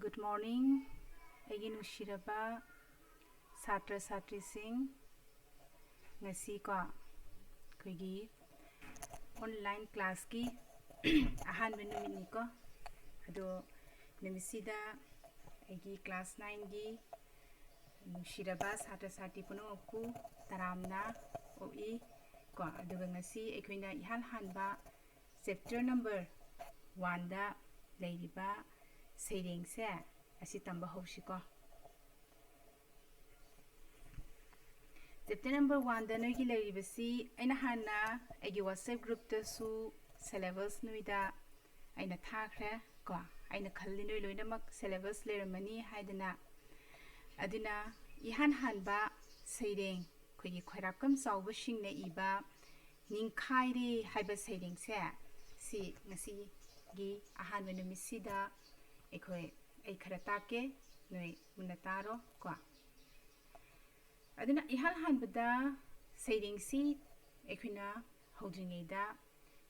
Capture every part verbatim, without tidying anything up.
Good morning, ꯑꯩꯒꯤ ꯅꯨꯡꯁꯤꯔꯕ ꯁꯥꯇ꯭ꯔ ꯁꯥꯇ꯭ꯔꯤꯁꯤꯡ꯫ ꯉꯁꯤꯀꯣ ꯑꯩꯈꯣꯏꯒꯤ online classꯀꯤ ꯑꯍꯥꯟꯕ ꯅꯨꯃꯤꯠꯅꯤꯀꯣ꯫ ꯑꯗꯣ ꯅꯨꯃꯤꯠꯁꯤꯗ ꯑꯩꯒꯤ class nineꯒꯤ ꯅꯨꯡꯁꯤꯔꯕ ꯁꯥꯇ꯭ꯔ ꯁꯥꯇ꯭ꯔꯤ ꯄꯨꯝꯅꯃꯛꯄꯨ ꯇꯔꯥꯝꯅ ꯑꯣꯛꯏ ꯀꯣ꯫ ꯑꯗꯨꯒ ꯉꯁꯤ ꯑꯩꯈꯣꯏꯅ ꯏꯍꯥꯟ ꯍꯥꯟꯕ chapter number oneꯗ ꯂꯩꯔꯤꯕ ꯁꯩꯔꯦꯡꯁꯦ ꯑꯁꯤ ꯇꯝꯕ ꯍꯧꯁꯤꯀꯣ꯫ Chapter number oneꯗ ꯅꯣꯏꯒꯤ ꯂꯩꯔꯤꯕꯁꯤ ꯑꯩꯅ ꯍꯥꯟꯅ ꯑꯩꯒꯤ WhatsApp groupꯇꯁꯨ syllabus ꯅꯣꯏꯗ ꯑꯩꯅ ꯊꯥꯈ꯭ꯔꯦ ꯀꯣ꯫ ꯑꯩꯅ ꯈꯜꯂꯤ ꯅꯣꯏ ꯂꯣꯏꯅꯃꯛ syllabus ꯂꯩꯔꯝꯃꯅꯤ ꯍꯥꯏꯗꯅ꯫ ꯑꯗꯨꯅ ꯏꯍꯥꯟ ꯍꯥꯟꯕ ꯁꯩꯔꯦꯡ ꯑꯩꯈꯣꯏꯒꯤ ꯈ꯭ꯋꯥꯏꯔꯥꯛꯀꯝ ꯆꯥꯎꯕꯁꯤꯡꯅ ꯏꯕ ꯅꯤꯡꯈꯥꯏꯔꯦ ꯍꯥꯏꯕ ꯁꯩꯔꯦꯡꯁꯦ ꯁꯤ ꯉꯁꯤꯒꯤ ꯑꯍꯥꯟꯕ ꯅꯨꯃꯤꯠꯁꯤꯗ ꯑꯩꯈꯣꯏ ꯑꯩ ꯈꯔ ꯇꯥꯛꯀꯦ, ꯅꯣꯏ ꯃꯨꯟꯅ ꯇꯥꯔꯣ ꯀꯣ꯫ ꯑꯗꯨꯅ ꯏꯍꯥꯟ ꯍꯥꯟꯕꯗ ꯁꯩꯔꯦꯡꯁꯤ ꯑꯩꯈꯣꯏꯅ ꯍꯧꯗ꯭ꯔꯤꯉꯩꯗ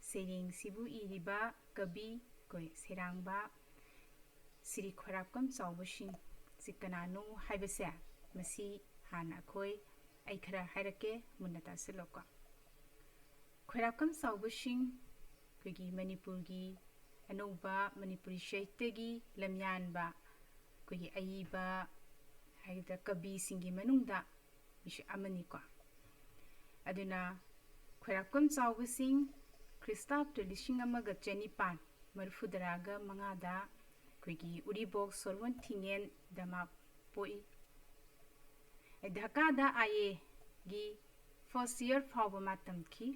ꯁꯩꯔꯦꯡꯁꯤꯕꯨ ꯏꯔꯤꯕ ꯀꯕꯤ ꯑꯩꯈꯣꯏ ꯁꯩꯔꯥꯡꯕ ꯁ꯭ꯔꯤ ꯈ꯭ꯋꯥꯏꯔꯥꯛꯀꯝ ꯆꯥꯎꯕꯁꯤꯡ ꯁꯤ ꯀꯅꯥꯅꯣ ꯍꯥꯏꯕꯁꯦ ꯃꯁꯤ ꯍꯥꯟꯅ ꯑꯩꯈꯣꯏ ꯑꯩ ꯈꯔ ꯍꯥꯏꯔꯛꯀꯦ, ꯃꯨꯟꯅ ꯇꯥꯁꯤꯜꯂꯣꯀꯣ꯫ ꯈ꯭ꯋꯥꯏꯔꯥꯛꯀꯝ ꯆꯥꯎꯕꯁꯤꯡ ꯑꯩꯈꯣꯏꯒꯤ ꯃꯅꯤꯄꯨꯔꯒꯤ ꯑꯅꯧꯕ ꯃꯅꯤꯄꯨꯔꯤ ꯁꯥꯍꯤꯇ꯭ꯌꯒꯤ ꯂꯝꯌꯥꯟꯕ ꯑꯩꯈꯣꯏꯒꯤ ꯑꯏꯕ ꯍꯥꯏꯒꯗ꯭ꯔꯥ ꯀꯕꯤꯁꯤꯡꯒꯤ ꯃꯅꯨꯡꯗ ꯃꯤꯁꯛ ꯑꯃꯅꯤꯀꯣ꯫ ꯑꯗꯨꯅ ꯈ꯭ꯋꯥꯏꯔꯥꯛꯀꯝ ꯆꯥꯎꯕꯁꯤꯡ ꯈ꯭ꯔꯤꯁꯇꯥꯕꯇ ꯂꯤꯁꯤꯡ ꯑꯃꯒ ꯆꯅꯤꯄꯥꯟ ꯃꯔꯤꯐꯨꯇꯔꯥꯒ ꯃꯉꯥꯗ ꯑꯩꯈꯣꯏꯒꯤ ꯎꯔꯤꯕꯣꯛ ꯁꯣꯔꯣꯟ ꯊꯤꯡꯉꯦꯟꯗꯃꯛ ꯄꯣꯛꯏ꯫ ꯙꯀꯥꯗ IAꯒꯤ first year ꯐꯥꯎꯕ ꯃꯥ ꯇꯝꯈꯤ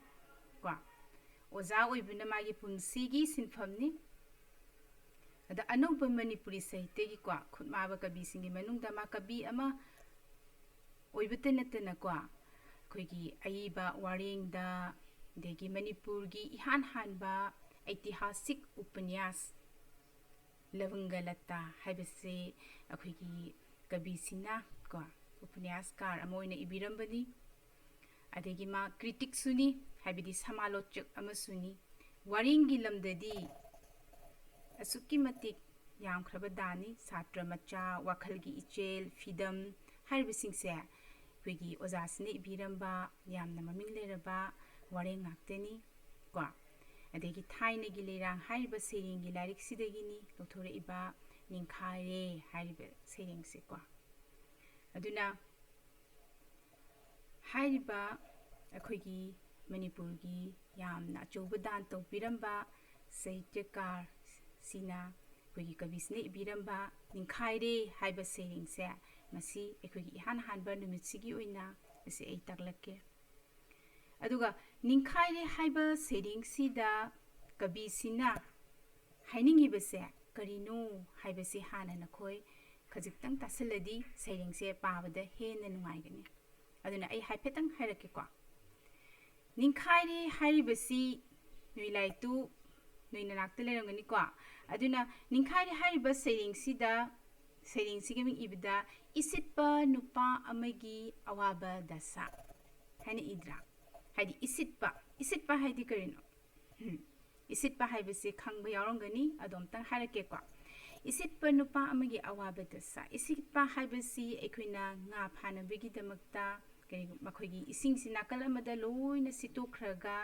ꯀꯣ꯫ ꯑꯣꯖꯥ ꯑꯣꯏꯕꯅ ꯃꯥꯒꯤ ꯄꯨꯟꯁꯤꯒꯤ ꯁꯤꯟꯐꯝꯅꯤ꯫ ꯑꯗ ꯑꯅꯧꯕ ꯃꯅꯤꯄꯨꯔꯤ ꯁꯥꯍꯤꯇ꯭ꯌꯒꯤꯀꯣ ꯈꯨꯠꯃꯥꯕ ꯀꯕꯤꯁꯤꯡꯒꯤ ꯃꯅꯨꯡꯗ ꯃꯥ ꯀꯕꯤ ꯑꯃ ꯑꯣꯏꯕꯇ ꯅꯠꯇꯅꯀꯣ ꯑꯩꯈꯣꯏꯒꯤ ꯑꯏꯕ ꯋꯥꯔꯦꯡꯗ, ꯑꯗꯒꯤ ꯃꯅꯤꯄꯨꯔꯒꯤ ꯏꯍꯥꯟ ꯍꯥꯟꯕ ꯏꯇꯤꯍꯥꯁꯤꯛ ꯎꯄꯅ꯭ꯌꯥꯁ ꯂꯕꯪꯒ ꯂꯇꯥ ꯍꯥꯏꯕꯁꯤ ꯑꯩꯈꯣꯏꯒꯤ ꯀꯕꯤꯁꯤꯡꯅ ꯀꯣ ꯎꯄꯅ꯭ꯌꯥꯁꯀꯥꯔ ꯑꯃ ꯑꯣꯏꯅ ꯏꯕꯤꯔꯝꯕꯅꯤ꯫ ꯑꯗꯒꯤ ꯃꯥ criticꯁꯨꯅꯤ, ꯍꯥꯏꯕꯗꯤ ꯁꯃꯥꯂꯣꯆꯛ ꯑꯃꯁꯨꯅꯤ꯫ ꯋꯥꯔꯦꯡꯒꯤ ꯂꯝꯗꯗꯤ ꯑꯁꯨꯛꯀꯤ ꯃꯇꯤꯛ ꯌꯥꯝꯈ꯭ꯔꯕ ꯗꯥꯅꯤ꯫ ꯁꯥꯇ꯭ꯔ ꯃꯆꯥ, ꯋꯥꯈꯜꯒꯤ ꯏꯆꯦꯜ, ꯐꯤꯗꯝ ꯍꯥꯏꯔꯤꯕꯁꯤꯡꯁꯦ ꯑꯩꯈꯣꯏꯒꯤ ꯑꯣꯖꯥꯁꯤꯅ ꯏꯕꯤꯔꯝꯕ ꯌꯥꯝꯅ ꯃꯃꯤꯡ ꯂꯩꯔꯕ ꯋꯥꯔꯦꯡ ꯉꯥꯛꯇꯅꯤ ꯀꯣ꯫ ꯑꯗꯒꯤ ꯊꯥꯏꯅꯒꯤ ꯂꯩꯔꯥꯡ ꯍꯥꯏꯔꯤꯕ ꯁꯩꯔꯦꯡꯒꯤ ꯂꯥꯏꯔꯤꯛꯁꯤꯗꯒꯤꯅꯤ ꯂꯧꯊꯣꯔꯛꯏꯕ ꯅꯤꯡꯈꯥꯏꯔꯦ ꯍꯥꯏꯔꯤꯕ ꯁꯩꯔꯦꯡꯁꯦ ꯀꯣ꯫ ꯑꯗꯨꯅ ꯍꯥꯏꯔꯤꯕ ꯑꯩꯈꯣꯏꯒꯤ ꯃꯅꯤꯄꯨꯔꯒꯤ ꯌꯥꯝꯅ ꯑꯆꯧꯕ ꯗꯥꯟ ꯇꯧꯕꯤꯔꯝꯕ ꯁꯥꯍꯤꯇ꯭ꯌꯀꯥꯔ ꯁꯤꯅ ꯑꯩꯈꯣꯏꯒꯤ ꯀꯕꯤꯁꯤꯅ ꯏꯕꯤꯔꯝꯕ ꯅꯤꯡꯈꯥꯏꯔꯦ ꯍꯥꯏꯕ ꯁꯩꯔꯦꯡꯁꯦ ꯉꯁꯤ ꯑꯩꯈꯣꯏꯒꯤ ꯏꯍꯥꯟ ꯍꯥꯟꯕ ꯅꯨꯃꯤꯠꯁꯤꯒꯤ ꯑꯣꯏꯅ ꯑꯁꯤ ꯑꯩ ꯇꯥꯛꯂꯛꯀꯦ꯫ ꯑꯗꯨꯒ ꯅꯤꯡꯈꯥꯏꯔꯦ ꯍꯥꯏꯕ ꯁꯩꯔꯦꯡꯁꯤꯗ ꯀꯕꯤꯁꯤꯅ ꯍꯥꯏꯅꯤꯡꯉꯤꯕꯁꯦ ꯀꯔꯤꯅꯣ ꯍꯥꯏꯕꯁꯤ ꯍꯥꯟꯅ ꯅꯈꯣꯏ ꯈꯖꯤꯛꯇꯪ ꯇꯥꯁꯤꯜꯂꯗꯤ ꯁꯩꯔꯦꯡꯁꯦ ꯄꯥꯕꯗ ꯍꯦꯟꯅ ꯅꯨꯡꯉꯥꯏꯒꯅꯤ꯫ ꯑꯗꯨꯅ ꯑꯩ ꯍꯥꯏꯐꯦꯠꯇꯪ ꯍꯥꯏꯔꯛꯀꯦꯀꯣ꯫ ꯅꯤꯡꯈꯥꯏꯔꯦ ꯍꯥꯏꯔꯤꯕꯁꯤ ꯅꯣꯏ ꯂꯥꯏꯔꯤꯛꯇꯨ ꯅꯣꯏ ꯅꯅꯥꯛꯇ ꯂꯩꯔꯝꯒꯅꯤꯀꯣ꯫ ꯑꯗꯨꯅ ꯅꯤꯡꯈꯥꯏꯔꯦ ꯍꯥꯏꯔꯤꯕ ꯁꯩꯔꯦꯡꯁꯤꯗ, ꯁꯩꯔꯦꯡꯁꯤꯒꯤ ꯃꯤꯡ ꯏꯕꯗ ꯏꯁꯤꯠꯄ ꯅꯨꯄꯥ ꯑꯃꯒꯤ ꯑꯋꯥꯕ ꯗꯁꯥ ꯍꯥꯏꯅ ꯏꯗ꯭ꯔꯥ? ꯍꯥꯏꯗꯤ ꯏꯁꯤꯠꯄ, ꯏꯁꯤꯠꯄ ꯍꯥꯏꯗꯤ ꯀꯔꯤꯅꯣ? ꯎꯝ, ꯏꯁꯤꯠꯄ ꯍꯥꯏꯕꯁꯤ ꯈꯪꯕ ꯌꯥꯎꯔꯝꯒꯅꯤ, ꯑꯗꯣ ꯑꯝꯇꯪ ꯍꯥꯏꯔꯛꯀꯦꯀꯣ꯫ ꯏꯁꯤꯠꯄ ꯅꯨꯄꯥ ꯑꯃꯒꯤ ꯑꯋꯥꯕ ꯗꯁꯥ꯫ ꯏꯁꯤꯠꯄ ꯍꯥꯏꯕꯁꯤ ꯑꯩꯈꯣꯏꯅ ꯉꯥ ꯐꯥꯅꯕꯒꯤꯗꯃꯛꯇ ꯀꯔꯤ, ꯃꯈꯣꯏꯒꯤ ꯏꯁꯤꯡꯁꯤ ꯅꯥꯀꯜ ꯑꯃꯗ ꯂꯣꯏꯅ ꯁꯤꯠꯇꯣꯛꯈ꯭ꯔꯒ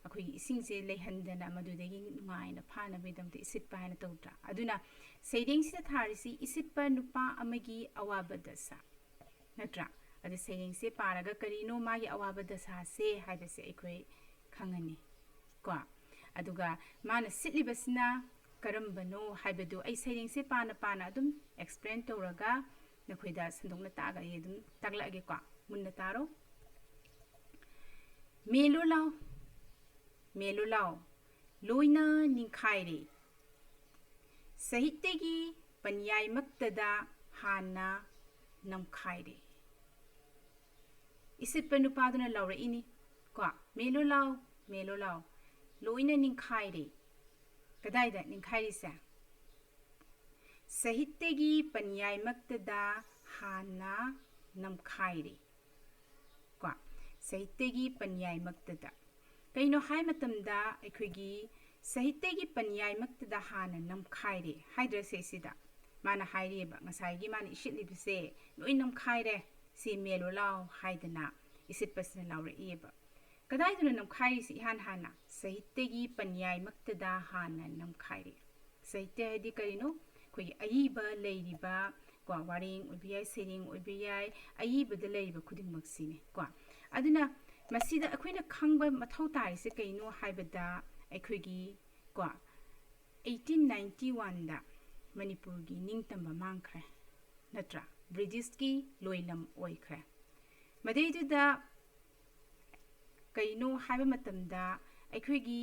ꯑꯩꯈꯣꯏꯒꯤ ꯏꯁꯤꯡꯁꯦ ꯂꯩꯍꯟꯗꯅ ꯃꯗꯨꯗꯒꯤ ꯅꯨꯡꯉꯥꯏꯅ ꯐꯥꯅꯕꯒꯤꯗꯃꯛꯇ ꯏꯁꯤꯠꯄ ꯍꯥꯏꯅ ꯇꯧꯗ꯭ꯔꯥ? ꯑꯗꯨꯅ ꯁꯩꯔꯦꯡꯁꯤꯗ ꯊꯥꯔꯤꯁꯤ ꯏꯁꯤꯠꯄ ꯅꯨꯄꯥ ꯑꯃꯒꯤ ꯑꯋꯥꯕ ꯗꯁꯥ, ꯅꯠꯇ꯭ꯔꯥ? ꯑꯗꯨ ꯁꯩꯔꯦꯡꯁꯦ ꯄꯥꯔꯒ ꯀꯔꯤꯅꯣ ꯃꯥꯒꯤ ꯑꯋꯥꯕ ꯗꯁꯥꯁꯦ ꯍꯥꯏꯕꯁꯦ ꯑꯩꯈꯣꯏ ꯈꯪꯉꯅꯤ ꯀꯣ꯫ ꯑꯗꯨꯒ ꯃꯥꯅ ꯁꯤꯠꯂꯤꯕꯁꯤꯅ ꯀꯔꯝꯕꯅꯣ ꯍꯥꯏꯕꯗꯨ ꯑꯩ ꯁꯩꯔꯦꯡꯁꯦ ꯄꯥꯅ ꯄꯥꯅ ꯑꯗꯨꯝ ꯑꯦꯛꯁꯄ꯭ꯂꯦꯟ ꯇꯧꯔꯒ ꯅꯈꯣꯏꯗ ꯁꯟꯗꯣꯛꯅ ꯇꯥꯛꯑꯒ ꯑꯩ ꯑꯗꯨꯝ ꯇꯥꯛꯂꯛꯑꯒꯦꯀꯣ꯫ ꯃꯨꯟꯅ ꯇꯥꯔꯣ꯫ ꯃꯦꯂꯣ ꯂꯥꯎ, ꯃꯦꯂꯣ ꯂꯥꯎ, ꯂꯣꯏꯅ ꯅꯤꯡꯈꯥꯏꯔꯦ꯫ ꯁꯥꯍꯤꯇ꯭ꯌꯒꯤ ꯄꯟꯌꯥꯏꯃꯛꯇꯗ ꯍꯥꯟꯅ ꯅꯝꯈꯥꯏꯔꯦ꯫ ꯏꯁꯤꯠꯄ ꯅꯨꯄꯥꯗꯨꯅ ꯂꯥꯎꯔꯛꯏꯅꯤ ꯀꯣ, "ꯃꯦꯂꯣ ꯂꯥꯎ, ꯃꯦꯂꯣ ꯂꯥꯎ, ꯂꯣꯏꯅ ꯅꯤꯡꯈꯥꯏꯔꯦ"꯫ ꯀꯗꯥꯏꯗ ꯅꯤꯡꯈꯥꯏꯔꯤꯁꯦ? ꯁꯥꯍꯤꯇ꯭ꯌꯒꯤ ꯄꯟꯌꯥꯏꯃꯛꯇꯗ ꯍꯥꯟꯅ ꯅꯝꯈꯥꯏꯔꯦ ꯀꯣ, ꯁꯥꯍꯤꯇ꯭ꯌꯒꯤ ꯄꯟꯌꯥꯏꯃꯛꯇꯗ꯫ ꯀꯩꯅꯣ ꯍꯥꯏ ꯃꯇꯝꯗ ꯑꯩꯈꯣꯏꯒꯤ ꯁꯥꯍꯤꯇ꯭ꯌꯒꯤ ꯄꯟꯌꯥꯏꯃꯛꯇꯗ ꯍꯥꯟꯅ ꯅꯝꯈꯥꯏꯔꯦ ꯍꯥꯏꯗ꯭ꯔꯥ ꯁꯤꯁꯤꯗ? ꯃꯥꯅ ꯍꯥꯏꯔꯤꯑꯕ, ꯉꯁꯥꯏꯒꯤ ꯃꯥꯅ ꯏꯁꯤꯠꯂꯤꯕꯁꯦ ꯂꯣꯏ ꯅꯝꯈꯥꯏꯔꯦ, ꯁꯤ ꯃꯦꯜꯂꯣ ꯂꯥꯎ ꯍꯥꯏꯗꯅ ꯏꯁꯤꯠꯄꯁꯤꯅ ꯂꯥꯎꯔꯛꯏꯑꯕ꯫ ꯀꯗꯥꯏꯗꯅꯣ ꯅꯝꯈꯥꯏꯔꯤꯁꯤ? ꯏꯍꯥꯟ ꯍꯥꯟꯅ ꯁꯥꯍꯤꯇ꯭ꯌꯒꯤ ꯄꯟꯌꯥꯏꯃꯛꯇꯗ ꯍꯥꯟꯅ ꯅꯝꯈꯥꯏꯔꯦ꯫ ꯁꯥꯍꯤꯇ꯭ꯌ ꯍꯥꯏꯗꯤ ꯀꯔꯤꯅꯣ? ꯑꯩꯈꯣꯏꯒꯤ ꯑꯏꯕ ꯂꯩꯔꯤꯕ, ꯀꯣ, ꯋꯥꯔꯦꯡ ꯑꯣꯏꯕ ꯌꯥꯏ, ꯁꯩꯔꯦꯡ ꯑꯣꯏꯕ ꯌꯥꯏ, ꯑꯏꯕꯗ ꯂꯩꯔꯤꯕ ꯈꯨꯗꯤꯡꯃꯛꯁꯤꯅꯦ, ꯀꯣ꯫ ꯑꯗꯨꯅ ꯃꯁꯤꯗ ꯑꯩꯈꯣꯏꯅ ꯈꯪꯕ ꯃꯊꯧ ꯇꯥꯔꯤꯁꯦ ꯀꯩꯅꯣ ꯍꯥꯏꯕꯗ, ꯑꯩꯈꯣꯏꯒꯤ, ꯀꯣ, ꯑꯩꯠꯇꯤꯟ ꯅꯥꯏꯟꯇꯤ ꯋꯥꯟꯗ ꯃꯅꯤꯄꯨꯔꯒꯤ ꯅꯤꯡꯇꯝꯕ ꯃꯥꯡꯈ꯭ꯔꯦ, ꯅꯠꯇ꯭ꯔꯥ? ꯕ꯭ꯔꯤꯇꯤꯁꯀꯤ ꯂꯣꯏꯂꯝ ꯑꯣꯏꯈ꯭ꯔꯦ꯫ ꯃꯗꯩꯗꯨꯗ ꯀꯩꯅꯣ ꯍꯥꯏꯕ ꯃꯇꯝꯗ, ꯑꯩꯈꯣꯏꯒꯤ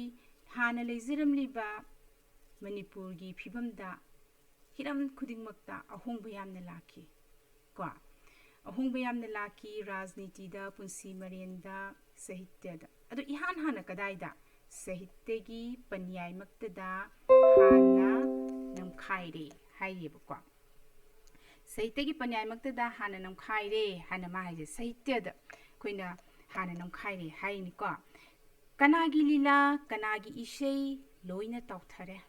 ꯍꯥꯟꯅ ꯂꯩꯖꯔꯝꯂꯤꯕ ꯃꯅꯤꯄꯨꯔꯒꯤ ꯐꯤꯕꯝꯗ ꯍꯤꯔꯝ ꯈꯨꯗꯤꯡꯃꯛꯇ ꯑꯍꯣꯡꯕ ꯌꯥꯝꯅ ꯂꯥꯛꯈꯤ, ꯀꯣ꯫ ꯑꯍꯣꯡꯕ ꯌꯥꯝꯅ ꯂꯥꯛꯈꯤ, ꯔꯥꯖꯅꯤꯇꯤꯗ, ꯄꯨꯟꯁꯤ ꯃꯔꯦꯟꯗ, ꯁꯥꯍꯤꯇ꯭ꯌꯗ꯫ ꯑꯗꯨ ꯏꯍꯥꯟ ꯍꯥꯟꯅ ꯀꯗꯥꯏꯗ? ꯁꯥꯍꯤꯇ꯭ꯌꯒꯤ ꯄꯟꯌꯥꯏꯃꯛꯇꯗ ꯍꯥꯟꯅ ꯅꯝꯈꯥꯏꯔꯦ ꯍꯥꯏꯔꯤꯑꯕꯀꯣ꯫ ꯁꯥꯍꯤꯇ꯭ꯌꯒꯤ ꯄꯟꯌꯥꯏꯃꯛꯇꯗ ꯍꯥꯟꯅ ꯅꯝꯈꯥꯏꯔꯦ ꯍꯥꯏꯅ ꯃꯥ ꯍꯥꯏꯁꯦ, ꯁꯥꯍꯤꯇ꯭ꯌꯗ ꯑꯩꯈꯣꯏꯅ ꯍꯥꯟꯅ ꯅꯝꯈꯥꯏꯔꯦ ꯍꯥꯏꯔꯤꯅꯤꯀꯣ꯫ ꯀꯅꯥꯒꯤ ꯂꯤꯂꯥ, ꯀꯅꯥꯒꯤ ꯏꯁꯩ ꯂꯣꯏꯅ ꯇꯥꯎꯊꯔꯦ꯫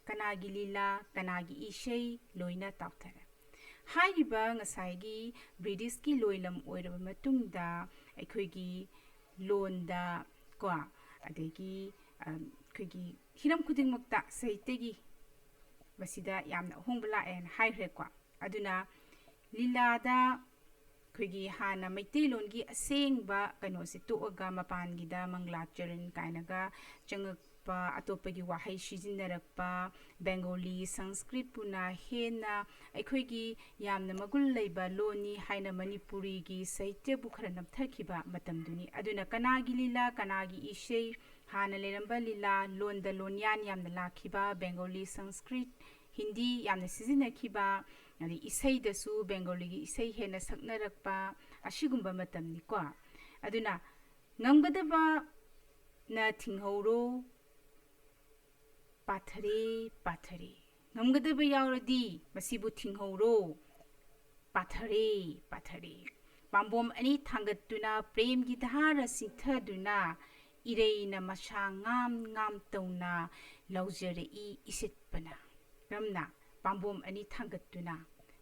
ꯀꯅꯥꯒꯤ ꯂꯤꯂꯥ, ꯀꯅꯥꯒꯤ ꯏꯁꯩ ꯂꯣꯏꯅ ꯇꯥꯎꯊꯔꯦ꯫ ꯍꯥꯏꯔꯤꯕ ꯉꯁꯥꯏꯒꯤ ꯕ꯭ꯔꯤꯇꯤꯁꯀꯤ ꯂꯣꯏꯂꯝ ꯑꯣꯏꯔꯕ ꯃꯇꯨꯡꯗ ꯑꯩꯈꯣꯏꯒꯤ ꯂꯣꯟꯗ, ꯀꯣ, ꯑꯗꯒꯤ, ꯑ, ꯑꯩꯈꯣꯏꯒꯤ ꯍꯤꯔꯝ ꯈꯨꯗꯤꯡꯃꯛꯇ ꯁꯥꯍꯤꯇ꯭ꯌꯒꯤ ꯃꯁꯤꯗ ꯌꯥꯝꯅ ꯑꯍꯣꯡꯕ ꯂꯥꯛꯑꯦꯅ ꯍꯥꯏꯈ꯭ꯔꯦꯀꯣ꯫ ꯑꯗꯨꯅ ꯂꯤꯂꯥꯗ ꯑꯩꯈꯣꯏꯒꯤ ꯍꯥꯟꯅ ꯃꯩꯇꯩꯂꯣꯟꯒꯤ ꯑꯁꯦꯡꯕ ꯀꯩꯅꯣꯁꯦ ꯇꯣꯛꯑꯒ ꯃꯄꯥꯟꯒꯤꯗ ꯃꯪꯒ꯭ꯂꯥꯆꯔꯟ ꯀꯥꯏꯅꯒ ꯆꯪꯉꯛꯄ, ꯑꯇꯣꯞꯄꯒꯤ ꯋꯥꯍꯩ ꯁꯤꯖꯤꯟꯅꯔꯛꯄ, ꯕꯦꯡꯒꯣꯂꯤ, ꯁꯪꯁꯀ꯭ꯔꯤꯠꯄꯨꯅ ꯍꯦꯟꯅ ꯑꯩꯈꯣꯏꯒꯤ ꯌꯥꯝꯅ ꯃꯒꯨꯟ ꯂꯩꯕ ꯂꯣꯟꯅꯤ ꯍꯥꯏꯅ ꯃꯅꯤꯄꯨꯔꯤꯒꯤ ꯁꯥꯍꯤꯇ꯭ꯌꯕꯨ ꯈꯔ ꯅꯝꯊꯈꯤꯕ ꯃꯇꯝꯗꯨꯅꯤ꯫ ꯑꯗꯨꯅ ꯀꯅꯥꯒꯤ ꯂꯤꯂꯥ, ꯀꯅꯥꯒꯤ ꯏꯁꯩ, ꯍꯥꯟꯅ ꯂꯩꯔꯝꯕ ꯂꯤꯂꯥ, ꯂꯣꯟꯗ ꯂꯣꯟꯌꯥꯟ ꯌꯥꯝꯅ ꯂꯥꯛꯈꯤꯕ, ꯕꯦꯡꯒꯣꯂꯤ, ꯁꯪꯁꯀ꯭ꯔꯤꯠ, ꯍꯤꯟꯗꯤ ꯌꯥꯝꯅ ꯁꯤꯖꯤꯟꯅꯈꯤꯕ, ꯑꯗꯩ ꯏꯁꯩꯗꯁꯨ ꯕꯦꯡꯒꯣꯂꯤꯒꯤ ꯏꯁꯩ ꯍꯦꯟꯅ ꯁꯛꯅꯔꯛꯄ, ꯑꯁꯤꯒꯨꯝꯕ ꯃꯇꯝꯅꯤꯀꯣ꯫ ꯑꯗꯨꯅ ꯉꯝꯒꯗꯕꯅ ꯊꯤꯡꯍꯧꯔꯣ, ꯄꯥꯊꯔꯦ, ꯄꯥꯊꯔꯦ꯫ ꯉꯝꯒꯗꯕ ꯌꯥꯎꯔꯗꯤ ꯃꯁꯤꯕꯨ ꯊꯤꯡꯍꯧꯔꯣ, ꯄꯥꯊꯔꯦ, ꯄꯥꯊꯔꯦ꯫ ꯄꯥꯝꯕꯣꯝ ꯑꯅꯤ ꯊꯥꯡꯒꯠꯇꯨꯅ ꯄ꯭ꯔꯦꯝꯒꯤ ꯙꯥꯔꯥ ꯆꯤꯡꯊꯗꯨꯅ ꯏꯔꯩꯅ ꯃꯁꯥ ꯉꯥꯝ ꯉꯥꯝ ꯇꯧꯅ ꯂꯥꯎꯖꯔꯛꯏ ꯏꯁꯤꯠꯄꯅ꯫ ꯀꯔꯝꯅ? ꯄꯥꯝꯕꯣꯝ ꯑꯅꯤ ꯊꯥꯡꯒꯠꯇꯨꯅ,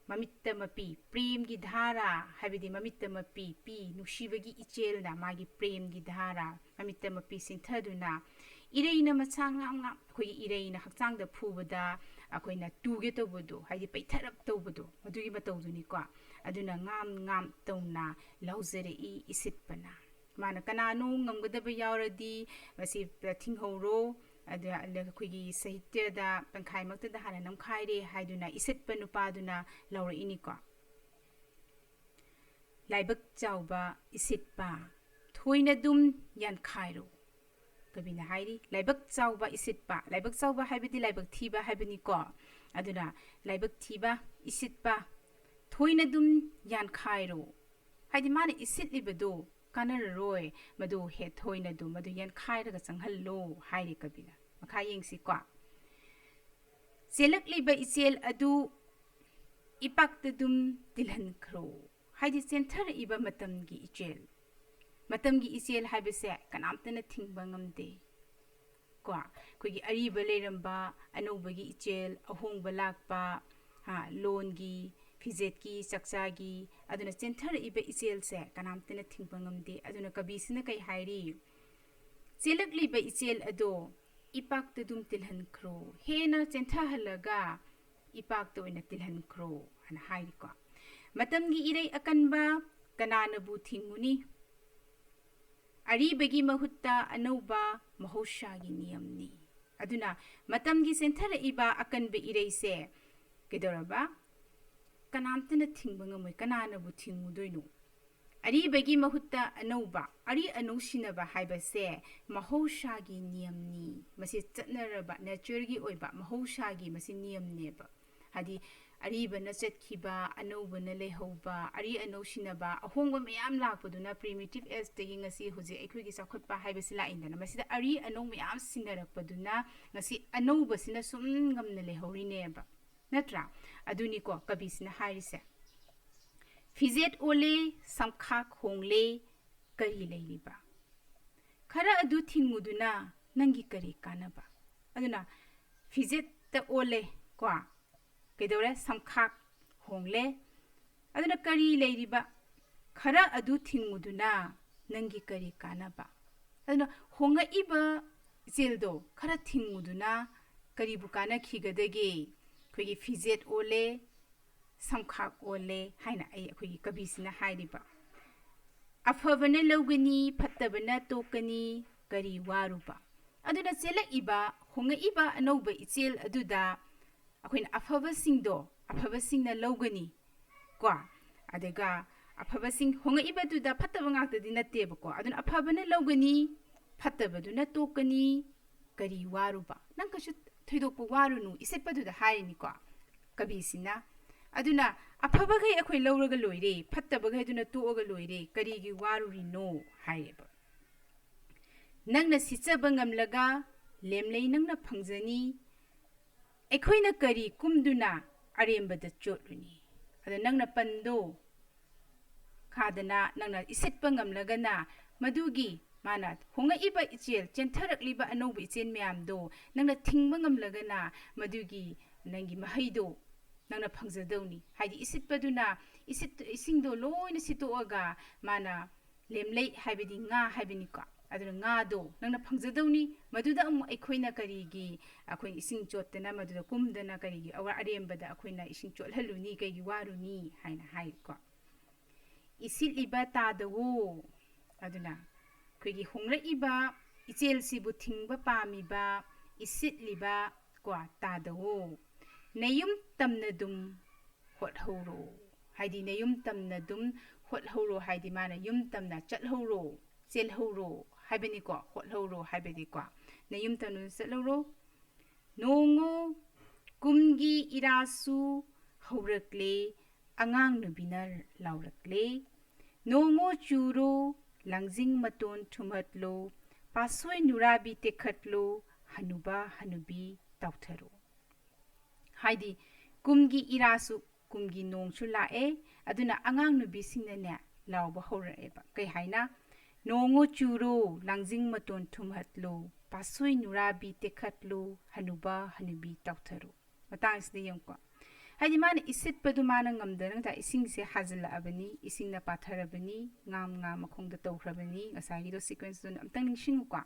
ꯃꯃꯤꯠꯇ ꯃꯄꯤ, ꯄ꯭ꯔꯦꯝꯒꯤ ꯙꯥꯔꯥ ꯍꯥꯏꯕꯗꯤ ꯃꯃꯤꯠꯇ ꯃꯄꯤ, ꯄꯤ, ꯅꯨꯡꯁꯤꯕꯒꯤ ꯏꯆꯦꯜꯅ ꯃꯥꯒꯤ ꯄ꯭ꯔꯦꯝꯒꯤ ꯙꯥꯔꯥ ꯃꯃꯤꯠꯇ ꯃꯄꯤ ꯁꯤꯟꯊꯗꯨꯅ, ꯏꯔꯩꯅ ꯃꯁꯥ ꯉꯥꯝ ꯉꯥꯝ, ꯑꯩꯈꯣꯏꯒꯤ ꯏꯔꯩꯅ ꯍꯛꯆꯥꯡꯗ ꯐꯨꯕꯗ ꯑꯩꯈꯣꯏꯅ ꯇꯨꯒꯦ ꯇꯧꯕꯗꯣ, ꯍꯥꯏꯗꯤ ꯄꯩꯊꯔꯞ ꯇꯧꯕꯗꯣ, ꯃꯗꯨꯒꯤ ꯃꯇꯧꯗꯨꯅꯤꯀꯣ꯫ ꯑꯗꯨꯅ ꯉꯥꯝ ꯉꯥꯝ ꯇꯧꯅ ꯂꯥꯎꯖꯔꯛꯏ ꯏꯁꯤꯠꯄꯅ꯫ ꯃꯥꯅ ꯀꯅꯥꯅꯣ ꯉꯝꯒꯗꯕ ꯌꯥꯎꯔꯗꯤ ꯃꯁꯤ ꯊꯤꯡꯍꯧꯔꯣ, ꯑꯗ ꯑꯩꯈꯣꯏꯒꯤ ꯁꯥꯍꯤꯇ꯭ꯌꯗ ꯇꯪꯈꯥꯏꯃꯛꯇꯗ ꯍꯥꯟꯅ ꯅꯝꯈꯥꯏꯔꯦ ꯍꯥꯏꯗꯨꯅ ꯏꯁꯤꯠꯄ ꯅꯨꯄꯥꯗꯨꯅ ꯂꯥꯎꯔꯛꯏꯅꯤꯀꯣ꯫ ꯂꯥꯏꯕꯛ ꯆꯥꯎꯕ ꯏꯁꯤꯠꯄ, ꯊꯣꯏꯅꯗꯨꯝ ꯌꯥꯟꯈꯥꯏꯔꯣ꯫ ꯀꯕꯤꯅ ꯍꯥꯏꯔꯤ, ꯂꯥꯏꯕꯛ ꯆꯥꯎꯕ ꯏꯁꯤꯠꯄ, ꯂꯥꯏꯕꯛ ꯆꯥꯎꯕ ꯍꯥꯏꯕꯗꯤ ꯂꯥꯏꯕꯛ ꯊꯤꯕ ꯍꯥꯏꯕꯅꯤꯀꯣ꯫ ꯑꯗꯨꯅ ꯂꯥꯏꯕꯛ ꯊꯤꯕ ꯏꯁꯤꯠꯄ, ꯊꯣꯏꯅꯗꯨꯝ ꯌꯥꯟꯈꯥꯏꯔꯣ꯫ ꯍꯥꯏꯗꯤ ꯃꯥꯅ ꯏꯁꯤꯠꯂꯤꯕꯗꯨ ꯀꯥꯟꯅꯔꯔꯣꯏ, ꯃꯗꯨ ꯍꯦ ꯊꯣꯏꯅꯗꯨꯝ ꯃꯗꯨ ꯌꯥꯟꯈꯥꯏꯔꯒ ꯆꯪꯍꯜꯂꯣ ꯍꯥꯏꯔꯤ ꯀꯕꯤꯅ꯫ ꯃꯈꯥ ꯌꯦꯡꯁꯤꯀꯣ꯫ ꯆꯦꯜꯂꯛꯂꯤꯕ ꯏꯆꯦꯜ ꯑꯗꯨ ꯏꯄꯥꯛꯇꯗꯨꯝ ꯇꯤꯜꯍꯟꯈ꯭ꯔꯣ꯫ ꯍꯥꯏꯗꯤ ꯆꯦꯟꯊꯔꯛꯏꯕ ꯃꯇꯝꯒꯤ ꯏꯆꯦꯜ꯫ ꯃꯇꯝꯒꯤ ꯏꯆꯦꯜ ꯍꯥꯏꯕꯁꯦ ꯀꯅꯥꯝꯇꯅ ꯊꯤꯡꯕ ꯉꯝꯗꯦ꯫ ꯀꯣ, ꯑꯩꯈꯣꯏꯒꯤ ꯑꯔꯤꯕ ꯂꯩꯔꯝꯕ ꯑꯅꯧꯕꯒꯤ ꯏꯆꯦꯜ, ꯑꯍꯣꯡꯕ ꯂꯥꯛꯄ, ꯍꯥ, ꯂꯣꯟꯒꯤ, ꯐꯤꯖꯦꯠꯀꯤ, ꯆꯥꯛꯆꯥꯒꯤ, ꯑꯗꯨꯅ ꯆꯦꯟꯊꯔꯛꯏꯕ ꯏꯆꯦꯜꯁꯦ ꯀꯅꯥꯝꯇꯅ ꯊꯤꯡꯕ ꯉꯝꯗꯦ꯫ ꯑꯗꯨꯅ ꯀꯕꯤꯁꯤꯅ ꯀꯩ ꯍꯥꯏꯔꯤ? ꯆꯦꯜꯂꯛꯂꯤꯕ ꯏꯆꯦꯜ ꯑꯗꯣ ꯏꯄꯥꯛꯇ ꯑꯗꯨꯝ ꯇꯤꯜꯍꯟꯈ꯭ꯔꯣ, ꯍꯦꯟꯅ ꯆꯦꯟꯊꯍꯜꯂꯒ ꯏꯄꯥꯛꯇ ꯑꯣꯏꯅ ꯇꯤꯜꯍꯟꯈ꯭ꯔꯣ ꯍꯥꯏꯅ ꯍꯥꯏꯔꯤꯀꯣ꯫ ꯃꯇꯝꯒꯤ ꯏꯔꯩ ꯑꯀꯟꯕ ꯀꯅꯥꯅꯕꯨ ꯊꯤꯡꯉꯨꯅꯤ? ꯑꯔꯤꯕꯒꯤ ꯃꯍꯨꯠꯇ ꯑꯅꯧꯕ ꯃꯍꯧꯁꯥꯒꯤ ꯅꯤꯌꯝꯅꯤ꯫ ꯑꯗꯨꯅ ꯃꯇꯝꯒꯤ ꯆꯦꯟꯊꯔꯛꯏꯕ ꯑꯀꯟꯕ ꯏꯔꯩꯁꯦ ꯀꯩꯗꯧꯔꯕ? ꯀꯅꯥꯝꯇꯅ ꯊꯤꯡꯕ ꯉꯝꯃꯣꯏ꯫ ꯀꯅꯥꯅꯕꯨ ꯊꯤꯡꯉꯨꯗꯣꯏꯅꯣ? ꯑꯔꯤꯕꯒꯤ ꯃꯍꯨꯠꯇ ꯑꯅꯧꯕ, ꯑꯔꯤ ꯑꯅꯧ ꯁꯤꯟꯅꯕ ꯍꯥꯏꯕꯁꯦ ꯃꯍꯧꯁꯥꯒꯤ ꯅꯤꯌꯝꯅꯤ꯫ ꯃꯁꯤ ꯆꯠꯅꯔꯕ, ꯅꯦꯆꯔꯒꯤ ꯑꯣꯏꯕ, ꯃꯍꯧꯁꯥꯒꯤ ꯃꯁꯤ ꯅꯤꯌꯝꯅꯦꯕ꯫ ꯍꯥꯏꯗꯤ ꯑꯔꯤꯕꯅ ꯆꯠꯈꯤꯕ, ꯑꯅꯧꯕꯅ ꯂꯩꯍꯧꯕ, ꯑꯔꯤ ꯑꯅꯧ ꯁꯤꯟꯅꯕ, ꯑꯍꯣꯡꯕ ꯃꯌꯥꯝ ꯂꯥꯛꯄꯗꯨꯅ primitive ageꯇꯒꯤ ꯉꯁꯤ ꯍꯧꯖꯤꯛ ꯑꯩꯈꯣꯏꯒꯤ ꯆꯥꯎꯈꯠꯄ ꯍꯥꯏꯕꯁꯤ ꯂꯥꯛꯏꯗꯅ, ꯃꯁꯤꯗ ꯑꯔꯤ ꯑꯅꯧ ꯃꯌꯥꯝ ꯁꯤꯟꯅꯔꯛꯄꯗꯨꯅ ꯉꯁꯤ ꯑꯅꯧꯕꯁꯤꯅ ꯁꯨꯝ ꯉꯝꯅ ꯂꯩꯍꯧꯔꯤꯅꯦꯕ, ꯅꯠꯇ꯭ꯔꯥ? ꯑꯗꯨꯅꯤꯀꯣ ꯀꯕꯤꯁꯤꯅ ꯍꯥꯏꯔꯤꯁꯦ꯫ ꯐꯤꯖꯦꯠ ꯑꯣꯜꯂꯦ, ꯁꯝꯈꯥꯛ ꯍꯣꯡꯂꯦ, ꯀꯔꯤ ꯂꯩꯔꯤꯕ? ꯈꯔ ꯑꯗꯨ ꯊꯤꯡꯉꯨꯗꯨꯅ ꯅꯪꯒꯤ ꯀꯔꯤ ꯀꯥꯟꯅꯕ? ꯑꯗꯨꯅ ꯐꯤꯖꯦꯠꯇ ꯑꯣꯜꯂꯦ ꯀꯣ꯫ ꯀꯩꯗꯧꯔꯦ? ꯁꯝꯈꯥꯛ ꯍꯣꯡꯂꯦ꯫ ꯑꯗꯨꯅ ꯀꯔꯤ ꯂꯩꯔꯤꯕ? ꯈꯔ ꯑꯗꯨ ꯊꯤꯡꯉꯨꯗꯨꯅ ꯅꯪꯒꯤ ꯀꯔꯤ ꯀꯥꯟꯅꯕ? ꯑꯗꯨꯅ ꯍꯣꯡꯉꯛꯏꯕ ꯏꯆꯦꯜꯗꯣ ꯈꯔ ꯊꯤꯡꯉꯨꯗꯨꯅ ꯀꯔꯤꯕꯨ ꯀꯥꯟꯅꯈꯤꯒꯗꯒꯦ? ꯑꯩꯈꯣꯏꯒꯤ ꯐꯤꯖꯦꯠ ꯑꯣꯜꯂꯦ, ꯁꯝꯈꯥꯛ ꯑꯣꯜꯂꯦ ꯍꯥꯏꯅ ꯑꯩ, ꯑꯩꯈꯣꯏꯒꯤ ꯀꯕꯤꯁꯤꯅ ꯍꯥꯏꯔꯤꯕ꯫ "ꯑꯐꯕꯅ ꯂꯧꯒꯅꯤ, ꯐꯠꯇꯕꯅ ꯇꯣꯛꯀꯅꯤ, ꯀꯔꯤ ꯋꯥꯔꯨꯕ?" ꯑꯗꯨꯅ ꯆꯦꯜꯂꯛꯏꯕ, ꯍꯣꯡꯉꯛꯏꯕ ꯑꯅꯧꯕ ꯏꯆꯦꯜ ꯑꯗꯨꯗ ꯑꯩꯈꯣꯏꯅ ꯑꯐꯕꯁꯤꯡꯗꯣ ꯑꯐꯕꯁꯤꯡꯅ ꯂꯧꯒꯅꯤ ꯀꯣ꯫ ꯑꯗꯨꯒ ꯑꯐꯕꯁꯤꯡ ꯍꯣꯡꯉꯛꯏꯕꯗꯨꯗ ꯐꯠꯇꯕ ꯉꯥꯛꯇꯗꯤ ꯅꯠꯇꯦꯕꯀꯣ꯫ ꯑꯗꯨꯅ ꯑꯐꯕꯅ ꯂꯧꯒꯅꯤ, ꯐꯠꯇꯕꯗꯨꯅ ꯇꯣꯛꯀꯅꯤ, ꯀꯔꯤ ꯋꯥꯔꯨꯕ? ꯅꯪ ꯀꯩꯁꯨ ꯊꯣꯏꯗꯣꯛꯄ ꯋꯥꯔꯨꯅꯨ, ꯏꯁꯤꯠꯄꯗꯨꯗ ꯍꯥꯏꯔꯤꯅꯤꯀꯣ ꯀꯕꯤꯁꯤꯅ꯫ ꯑꯗꯨꯅ ꯑꯐꯕꯈꯩ ꯑꯩꯈꯣꯏ ꯂꯧꯔꯒ ꯂꯣꯏꯔꯦ, ꯐꯠꯇꯕꯈꯩꯗꯨꯅ ꯇꯣꯛꯑꯒ ꯂꯣꯏꯔꯦ, ꯀꯔꯤꯒꯤ ꯋꯥꯔꯨꯔꯤꯅꯣ ꯍꯥꯏꯔꯦꯕ꯫ "ꯅꯪꯅ ꯁꯤꯠꯆꯕ ꯉꯝꯂꯒ ꯂꯦꯝꯂꯩ ꯅꯪꯅ ꯐꯪꯖꯅꯤ, ꯑꯩꯈꯣꯏꯅ ꯀꯔꯤ ꯀꯨꯝꯗꯨꯅ ꯑꯔꯦꯝꯕꯗ ꯆꯣꯠꯂꯨꯅꯤ?" ꯑꯗ ꯅꯪꯅ ꯄꯟꯗꯣ ꯈꯥꯗꯅ ꯅꯪꯅ ꯏꯁꯤꯠꯄ ꯉꯝꯂꯒꯅ ꯃꯗꯨꯒꯤ ꯃꯥꯅ ꯍꯣꯡꯉꯛꯏꯕ ꯏꯆꯦꯜ, ꯆꯦꯟꯊꯔꯛꯂꯤꯕ ꯑꯅꯧꯕ ꯏꯆꯦꯜ ꯃꯌꯥꯝꯗꯣ ꯅꯪꯅ ꯊꯤꯡꯕ ꯉꯝꯂꯒꯅ ꯃꯗꯨꯒꯤ ꯅꯪꯒꯤ ꯃꯍꯩꯗꯣ ꯅꯪꯅ ꯐꯪꯖꯗꯧꯅꯤ꯫ ꯍꯥꯏꯗꯤ ꯏꯁꯤꯠꯄꯗꯨꯅ ꯏꯁꯤꯠ-, ꯏꯁꯤꯡꯗꯣ ꯂꯣꯏꯅ ꯁꯤꯠꯇꯣꯛꯑꯒ ꯃꯥꯅ ꯂꯦꯝꯂꯩ ꯍꯥꯏꯕꯗꯤ ꯉꯥ ꯍꯥꯏꯕꯅꯤꯀꯣ꯫ ꯑꯗꯨꯅ ꯉꯥꯗꯣ ꯅꯪꯅ ꯐꯪꯖꯗꯧꯅꯤ꯫ ꯃꯗꯨꯗ ꯑꯃꯨꯛ ꯑꯩꯈꯣꯏꯅ ꯀꯔꯤꯒꯤ, ꯑꯩꯈꯣꯏ ꯏꯁꯤꯡ ꯆꯣꯠꯇꯅ ꯃꯗꯨꯗ ꯀꯨꯝꯗꯅ ꯀꯔꯤꯒꯤ ꯑꯋꯥ-, ꯑꯔꯦꯝꯕꯗ ꯑꯩꯈꯣꯏꯅ ꯏꯁꯤꯡ ꯆꯣꯠꯍꯜꯂꯨꯅꯤ, ꯀꯩꯒꯤ ꯋꯥꯔꯨꯅꯤ ꯍꯥꯏꯅ ꯍꯥꯏꯀꯣ꯫ "ꯏꯁꯤꯠꯂꯤꯕ ꯇꯥꯗꯋꯣ"꯫ ꯑꯗꯨꯅ ꯑꯩꯈꯣꯏꯒꯤ ꯍꯣꯡꯂꯛꯏꯕ ꯏꯆꯦꯜꯁꯤꯕꯨ ꯊꯤꯡꯕ ꯄꯥꯝꯃꯤꯕ, ꯏꯁꯤꯠꯂꯤꯕ ꯀꯣ, ꯇꯥꯗꯋꯣ꯫ "ꯅꯌꯨꯝ ꯇꯝꯅ ꯑꯗꯨꯝ ꯍꯣꯠꯍꯧꯔꯣ"꯫ ꯍꯥꯏꯗꯤ ꯅꯌꯨꯝ ꯇꯝꯅ ꯑꯗꯨꯝ ꯍꯣꯠꯍꯧꯔꯣ ꯍꯥꯏꯗꯤ ꯃꯥꯅ ꯌꯨꯝ ꯇꯝꯅ ꯆꯠꯍꯧꯔꯣ, ꯆꯦꯜꯍꯧꯔꯣ ꯍꯥꯏꯕꯅꯤꯀꯣ, ꯍꯣꯠꯍꯧꯔꯣ ꯍꯥꯏꯕꯗꯤꯀꯣ꯫ "ꯅꯌꯨꯝ ꯇꯝꯅ ꯆꯠꯍꯧꯔꯣ"꯫ "ꯅꯣꯡꯉꯣ ꯀꯨꯝꯒꯤ ꯏꯔꯥꯁꯨ ꯍꯧꯔꯛꯂꯦ, ꯑꯉꯥꯡ ꯅꯨꯕꯤꯅ ꯂꯥꯎꯔꯛꯂꯦ"꯫ "ꯅꯣꯡꯉꯣ ꯆꯨꯔꯣ, ꯂꯥꯡꯖꯤꯡ ꯃꯇꯣꯟ ꯊꯨꯝꯍꯠꯂꯣ, ꯄꯥꯠꯁꯣꯏ ꯅꯨꯔꯥꯕꯤ ꯇꯦꯛꯈꯠꯂꯣ, ꯍꯅꯨꯕ ꯍꯅꯨꯕꯤ ꯇꯥꯎꯊꯔꯣ"꯫ ꯍꯥꯏꯗꯤ ꯀꯨꯝꯒꯤ ꯏꯔꯥꯁꯨ, ꯀꯨꯝꯒꯤ ꯅꯣꯡꯁꯨ ꯂꯥꯛꯑꯦ, ꯑꯗꯨꯅ ꯑꯉꯥꯡ ꯅꯨꯕꯤꯁꯤꯡꯅꯅꯦ ꯂꯥꯎꯕ ꯍꯧꯔꯛꯑꯦꯕ꯫ ꯀꯩ ꯍꯥꯏꯅ? ꯅꯣꯡꯉꯣ ꯆꯨꯔꯣ, ꯂꯥꯡꯖꯤꯡ ꯃꯇꯣꯟ ꯊꯨꯝꯍꯠꯂꯣ, ꯄꯥꯠꯁꯣꯏ ꯅꯨꯔꯥꯕꯤ ꯇꯦꯛꯈꯠꯂꯣ, ꯍꯅꯨꯕ ꯍꯅꯨꯕꯤ ꯇꯥꯎꯊꯔꯣ꯫ ꯃꯇꯥꯡꯁꯤꯗ ꯌꯦꯡꯉꯨꯀꯣ꯫ ꯍꯥꯏꯗꯤ ꯃꯥꯅ ꯏꯁꯤꯠꯄꯗꯨ ꯃꯥꯅ ꯉꯝꯗꯅ ꯉꯁꯥꯏ ꯏꯁꯤꯡꯁꯦ ꯍꯥꯖꯤꯜꯂꯛꯑꯕꯅꯤ, ꯏꯁꯤꯡꯅ ꯄꯥꯊꯔꯕꯅꯤ, ꯉꯥꯝ ꯉꯥ ꯃꯈꯣꯡꯗ ꯇꯧꯈ꯭ꯔꯕꯅꯤ, ꯉꯁꯥꯏꯒꯤꯗꯣ sequence ꯇꯨꯅ ꯑꯝꯇꯪ ꯅꯤꯡꯁꯤꯡꯉꯨꯀꯣ꯫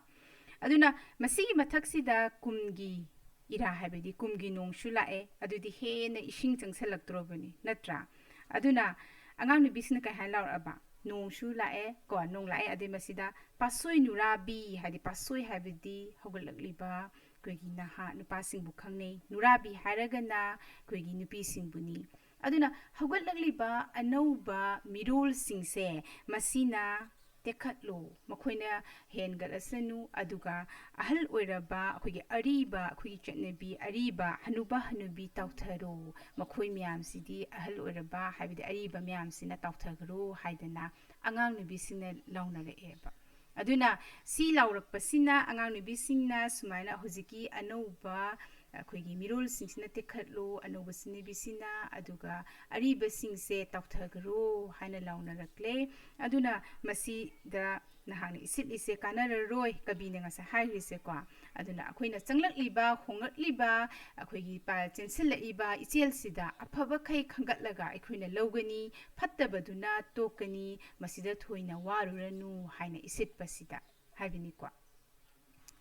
ꯑꯗꯨꯅ ꯃꯁꯤꯒꯤ ꯃꯊꯛꯁꯤꯗ ꯀꯨꯝꯒꯤ ꯏꯔꯥ ꯍꯥꯏꯕꯗꯤ ꯀꯨꯝꯒꯤ ꯅꯣꯡꯁꯨ ꯂꯥꯛꯑꯦ, ꯑꯗꯨꯗꯤ ꯍꯦꯟꯅ ꯏꯁꯤꯡ ꯆꯪꯁꯜꯂꯛꯇ꯭ꯔꯣꯕꯅꯤ, ꯅꯠꯇ꯭ꯔꯥ? ꯑꯗꯨꯅ ꯑꯉꯥꯡ ꯅꯨꯄꯤꯁꯤꯅ ꯀꯩ ꯍꯥꯏꯅ ꯂꯥꯎꯔꯛꯑꯕ? ꯅꯣꯡꯁꯨ ꯂꯥꯛꯑꯦ ꯀꯣ, ꯅꯣꯡ ꯂꯥꯛꯑꯦ, ꯑꯗꯩ ꯃꯁꯤꯗ ꯄꯥꯠꯁꯣꯏ ꯅꯨꯔꯥꯕꯤ ꯍꯥꯏꯗꯤ, ꯄꯥꯠꯁꯣꯏ ꯍꯥꯏꯕꯗꯤ ꯍꯧꯒꯠꯂꯛꯂꯤꯕ ꯑꯩꯈꯣꯏꯒꯤ ꯅꯍꯥ ꯅꯨꯄꯥꯁꯤꯡꯕꯨ ꯈꯪꯅꯩ, ꯅꯨꯔꯥꯕꯤ ꯍꯥꯏꯔꯒꯅ ꯑꯩꯈꯣꯏꯒꯤ ꯅꯨꯄꯤꯁꯤꯡꯕꯨꯅꯤ꯫ ꯑꯗꯨꯅ ꯍꯧꯒꯠꯂꯛꯂꯤꯕ ꯑꯅꯧꯕ ꯃꯤꯔꯣꯜꯁꯤꯡꯁꯦ ꯃꯁꯤꯅ ꯇꯦꯛꯈꯠꯂꯣ, ꯃꯈꯣꯏꯅ ꯍꯦꯟꯒꯠꯂꯁꯅꯨ, ꯑꯗꯨꯒ ꯑꯍꯜ ꯑꯣꯏꯔꯕ ꯑꯩꯈꯣꯏꯒꯤ ꯑꯔꯤꯕ, ꯑꯩꯈꯣꯏꯒꯤ ꯆꯠꯅꯕꯤ ꯑꯔꯤꯕ ꯍꯅꯨꯕ ꯍꯅꯨꯕꯤ ꯇꯥꯎꯊꯔꯣ, ꯃꯈꯣꯏ ꯃꯌꯥꯝꯁꯤꯗꯤ ꯑꯍꯜ ꯑꯣꯏꯔꯕ ꯍꯥꯏꯕꯗꯤ ꯑꯔꯤꯕ ꯃꯌꯥꯝꯁꯤꯅ ꯇꯥꯎꯊꯈ꯭ꯔꯣ ꯍꯥꯏꯗꯅ ꯑꯉꯥꯡ ꯅꯨꯄꯤꯁꯤꯡꯅ ꯂꯥꯎꯅꯔꯛꯑꯦꯕ꯫ ꯑꯗꯨꯅ ꯁꯤ ꯂꯥꯎꯔꯛꯄꯁꯤꯅ ꯑꯉꯥꯡ ꯅꯨꯄꯤꯁꯤꯡꯅ ꯁꯨꯃꯥꯏꯅ ꯍꯧꯖꯤꯛꯀꯤ ꯑꯅꯧꯕ ꯑꯩꯈꯣꯏꯒꯤ ꯃꯤꯔꯣꯜꯁꯤꯡꯁꯤꯅ ꯇꯦꯛꯈꯠꯂꯨ, ꯑꯅꯧꯕ ꯆꯠꯅꯕꯤꯁꯤꯅ, ꯑꯗꯨꯒ ꯑꯔꯤꯕꯁꯤꯡꯁꯦ ꯇꯥꯎꯊꯈ꯭ꯔꯣ ꯍꯥꯏꯅ ꯂꯥꯎꯅꯔꯛꯂꯦ꯫ ꯑꯗꯨꯅ ꯃꯁꯤꯗ ꯅꯍꯥꯛꯅ ꯏꯁꯤꯠꯂꯤꯁꯦ ꯀꯥꯟꯅꯔꯔꯣꯏ, ꯀꯕꯤꯅ ꯉꯁꯥꯏ ꯍꯥꯏꯈ꯭ꯔꯤꯁꯦꯀꯣ꯫ ꯑꯗꯨꯅ ꯑꯩꯈꯣꯏꯅ ꯆꯪꯂꯛꯂꯤꯕ, ꯍꯣꯡꯂꯛꯂꯤꯕ, ꯑꯩꯈꯣꯏꯒꯤ ꯄ-, ꯆꯦꯟꯁꯤꯜꯂꯛꯏꯕ ꯏꯆꯦꯜꯁꯤꯗ ꯑꯐꯕꯈꯩ ꯈꯟꯒꯠꯂꯒ ꯑꯩꯈꯣꯏꯅ ꯂꯧꯒꯅꯤ, ꯐꯠꯇꯕꯗꯨꯅ ꯇꯣꯛꯀꯅꯤ, ꯃꯁꯤꯗ ꯊꯣꯏꯅ ꯋꯥꯔꯨꯔꯅꯨ ꯍꯥꯏꯅ ꯏꯁꯤꯠꯄꯁꯤꯗ ꯍꯥꯏꯕꯅꯤꯀꯣ꯫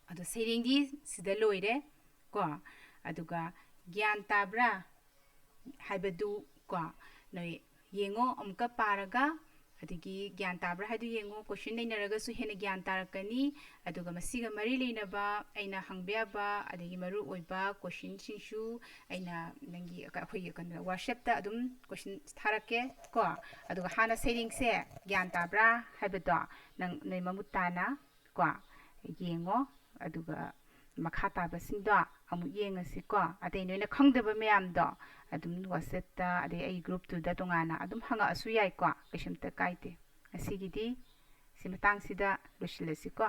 ꯑꯗꯣ ꯁꯩꯔꯦꯡꯗꯤ ꯁꯤꯗ ꯂꯣꯏꯔꯦ ꯀꯣ꯫ ꯑꯗꯨꯒ ꯒ꯭ꯌꯥꯟ ꯇꯥꯕ꯭ꯔꯥ ꯍꯥꯏꯕꯗꯨ ꯀꯣ, ꯅꯣꯏ ꯌꯦꯡꯉꯣ ꯑꯃꯨꯛꯀ ꯄꯥꯔꯒ, ꯑꯗꯒꯤ ꯒ꯭ꯌꯥꯟ ꯇꯥꯕ꯭ꯔꯥ ꯍꯥꯏꯗꯨ ꯌꯦꯡꯉꯣ꯫ Question ꯅꯩꯅꯔꯒꯁꯨ ꯍꯦꯟꯅ ꯒ꯭ꯌꯥꯟ ꯇꯥꯔꯛꯀꯅꯤ꯫ ꯑꯗꯨꯒ ꯃꯁꯤꯒ ꯃꯔꯤ ꯂꯩꯅꯕ ꯑꯩꯅ ꯍꯪꯕ ꯌꯥꯕ, ꯑꯗꯒꯤ ꯃꯔꯨ ꯑꯣꯏꯕ questionꯁꯤꯡꯁꯨ ꯑꯩꯅ ꯅꯪꯒꯤ, ꯑꯩꯈꯣꯏꯒꯤ ꯀꯩꯅꯣ, WhatsAppꯇ ꯑꯗꯨꯝ question ꯊꯥꯔꯛꯀꯦ ꯀꯣ꯫ ꯑꯗꯨꯒ ꯍꯥꯟꯅ ꯁꯩꯔꯦꯡꯁꯦ ꯒ꯭ꯌꯥꯟ ꯇꯥꯕ꯭ꯔꯥ ꯍꯥꯏꯕꯗꯣ ꯅꯪ ꯅꯣꯏ ꯃꯃꯨꯠ ꯇꯥꯅ ꯀꯣ ꯌꯦꯡꯉꯣ꯫ ꯑꯗꯨꯒ ꯃꯈꯥ ꯇꯥꯕꯁꯤꯡꯗꯣ ꯑꯃꯨꯛ ꯌꯦꯡꯉꯁꯤꯀꯣ꯫ ꯑꯇꯩ ꯅꯣꯏꯅ ꯈꯪꯗꯕ ꯃꯌꯥꯝꯗꯣ ꯑꯗꯨꯝ WhatsAppꯇ, ꯑꯗꯩ ꯑꯩ groupꯇꯨꯗ ꯇꯣꯉꯥꯟꯅ ꯑꯗꯨꯝ ꯍꯪꯉꯛꯑꯁꯨ ꯌꯥꯏꯀꯣ, ꯀꯩꯁꯨꯝꯇ ꯀꯥꯏꯗꯦ꯫ ꯉꯁꯤꯒꯤꯗꯤ ꯁꯤ ꯃꯇꯥꯡꯁꯤꯗ ꯂꯣꯏꯁꯤꯜꯂꯁꯤꯀꯣ꯫